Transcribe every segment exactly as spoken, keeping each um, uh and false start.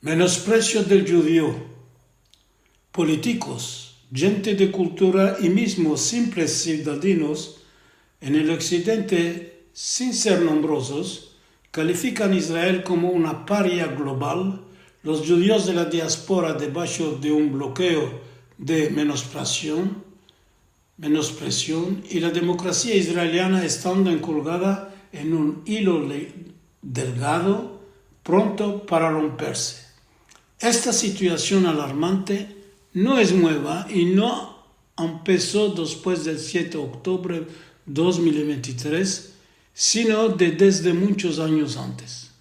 Menospresio del djudio. Politikos, djente de kultura i mizmo simples sivdadinos en el oksidente, sin ser nombrozos, kalifikan Israel komo una paria global. Los djudios de la diaspora debasho de un blokeo de menospresion, menospresion, i la demokrasia israeliana estando enkolgada en un ilo le-, delgado, pronto para romperse. Esta situasion alarmante no es mueva i no empeso despues del siete oktubre dos mil vente i tres, sino de, desde munchos anyos antes.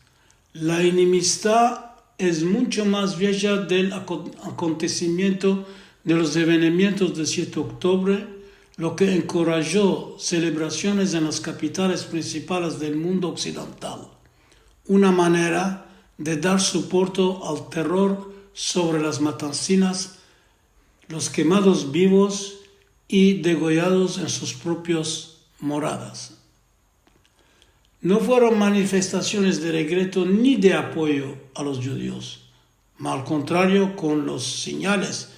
La enemistad es muncho mas vieja del ako-, akontesimiento de los evenimientos del siete oktubre, lo ke enkorajo selebrasiones en las kapitales prinsipales del mundo oksidental, una manera de dar soporto al teror sovre las matansinas, los kemados bivos i degoyados en sus propios moradas. No fueron manifestasiones de regreto ni de apoyo a los djudios. Ma al kontrario, kon los sinyales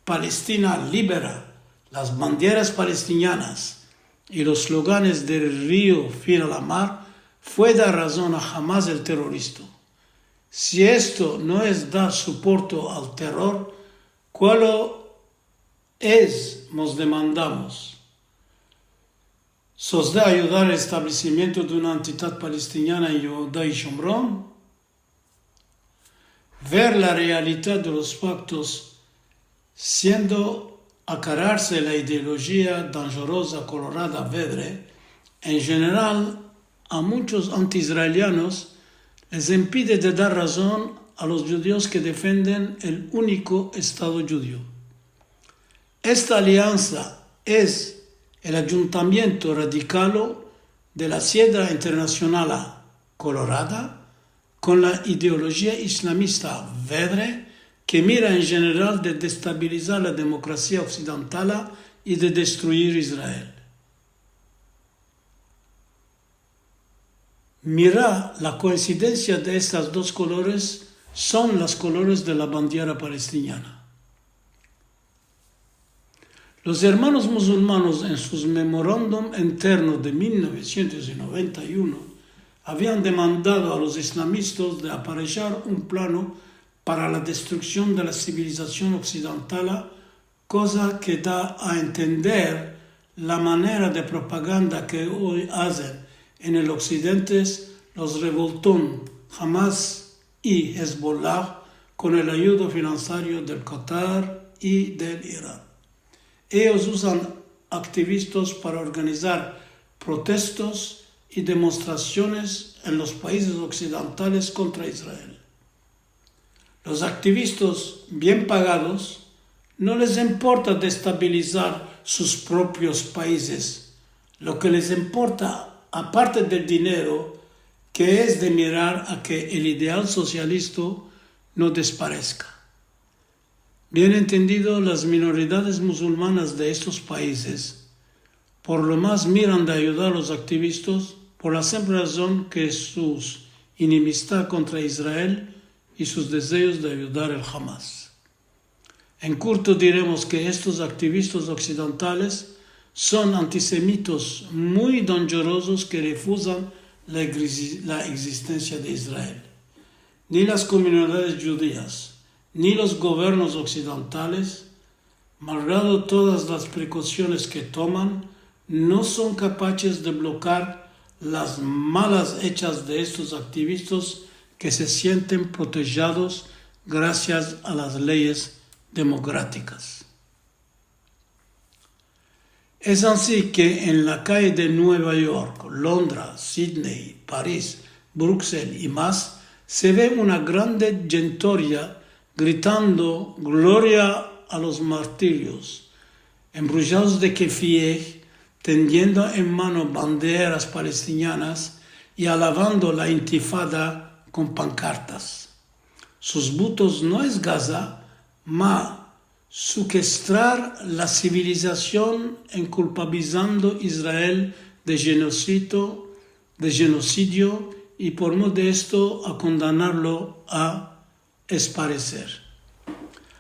"Palestina libera", las bandieras palestinianas i los sloganes "Del rio fin a la mar", fue dar razon a Hamas el teroristo. Si esto no es dar soporto al teror, kualo es, mos demandamos? Sos de ayudar el establesimiento de una entidad palestiniana en Yehuda i Shomron? Ver la realidad de los faktos siendo akararse la ideolojia danjeroza kolorada vedre, en jeneral, a munchos anti-israelianos les impide de dar razon a los djudios ke defienden el uniko Estado djudio. Esta aliansa es el ayuntamiento radikalo de la siedra internasionala kolorada kon la ideolojia islamista vedre ke mira en jeneral de destabilizar la demokrasia oksidentala i de destruir Israel. Mira, la koinsidensia de estas dos kolores son las kolores de la bandiera palestiniana. Los ermanos musulmanos en sus memorandum interno de mil novesientos noventa i uno avian demandado a los islamistas de aparejar un plano para la destruksion de la sivilizasion oksidentala, koza ke da a entender la manera de propaganda ke oy azen en el oksidente los revolton Hamas i Hezbollah kon el ayudo finansario del Katar i del Iran. Eyos uzan aktivistas para organizar protestos i demostrasiones en los paizes oksidentales kontra Israel. Los aktivistas bien pagados no les importa destabilizar sus propios paizes. Lo ke les importa, aparte del dinero, ke es de mirar a ke el ideal sosialista no despareska. Bien entendido, las minoridades musulmanas de estos paizes, por lo mas, miran de ayudar a los aktivistas por la simple razon ke sus enemistad kontra Israel i sus dezeos de ayudar el Hamas. En kurto diremos ke estos aktivistas oksidentales son antisemitos muy danjerozos ke refuzan la egzi-, la egzistensia de Israel. Ni las komunidades djudias, ni los governos oksidentales, malgrado todas las prekausiones ke toman, no son kapaches de blokar las malas echas de estos aktivistas ke se sienten protejados grasias a las leyes demokratikas. Es ansi ke en la kaye de Nueva York, Londra, Sydney, Paris, Bruxelles i mas, se ve una grande djentoria gritando "Gloria a los martirios", embrujados de kefieh, tendiendo en mano banderas palestinianas i alavando la intifada kon pankartas. Sus butos no es Gaza, ma sekuestrar la sivilizasion en kulpabilizando Israel de djenosidio, de djenosidio, i por medio de esto a kondenarlo a espareser.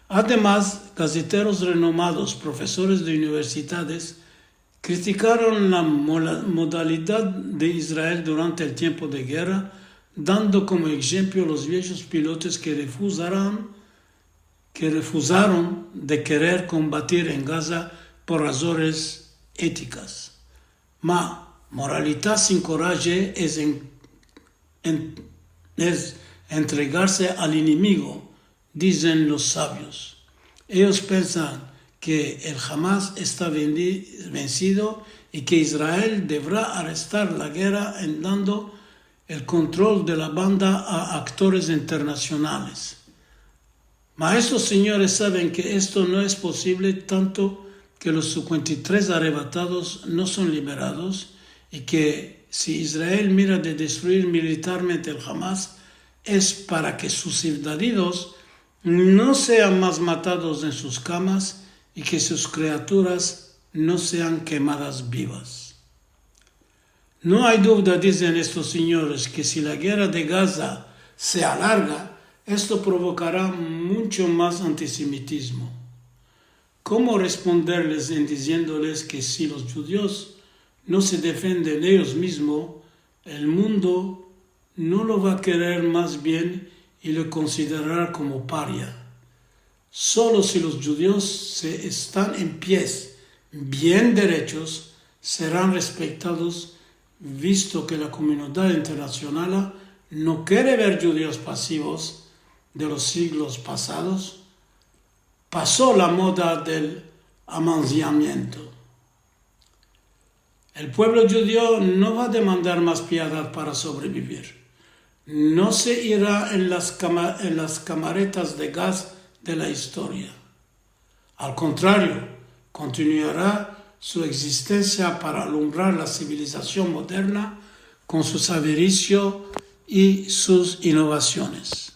Ademas, gazeteros renomados, profesores de universidades, kritikaron la mola-, modalidad de Israel durante el tiempo de gerra, dando komo enshemplo los viejos pilotos ke refuzaran, ke refuzaron de kerer kombatir en Gaza por razones etikas. Ma, moralita sin koraje es en-, en-, es entregarse al enemigo, dizen los savios. Eyos pensan ke el Hamas esta vendi-, vensido i ke Israel devera arestar la gerra en dando el kontrol de la banda a aktores internasionales. Ma estos sinyores saven ke esto no es posivle tanto ke los sinkuenta i tres arrebatados no son liberados i ke si Israel mira de destruir militarmente el Hamas es para ke sus invadidos no sean mas matados en sus kamas i ke sus kriaturas no sean kemadas bivas. No ay duvda, dizen estos sinyores, ke si la gerra de Gaza se alarga, esto provokara muncho mas antisemitizmo. Komo responderles en diziendoles ke si los djudios no se defienden eyos mizmos, el mundo no lo va a kerer mas bien i lo konsiderara komo paria? Solo si los djudios se estan en pies, bien derechos, seran respektados, visto ke la komunidad internasionala no kere ver djudios pasivos de los siglos pasados. Paso la moda del amanziyamiento. El puevlo djudio no va a demandar mas piadad para sobrebivir. No se ira en las kama-, en las kamaretas de gaz de la istoria. Al kontrario, kontinuara su egzistensia para alumbrar la sivilizasion moderna kon su saverisio i sus inovasiones.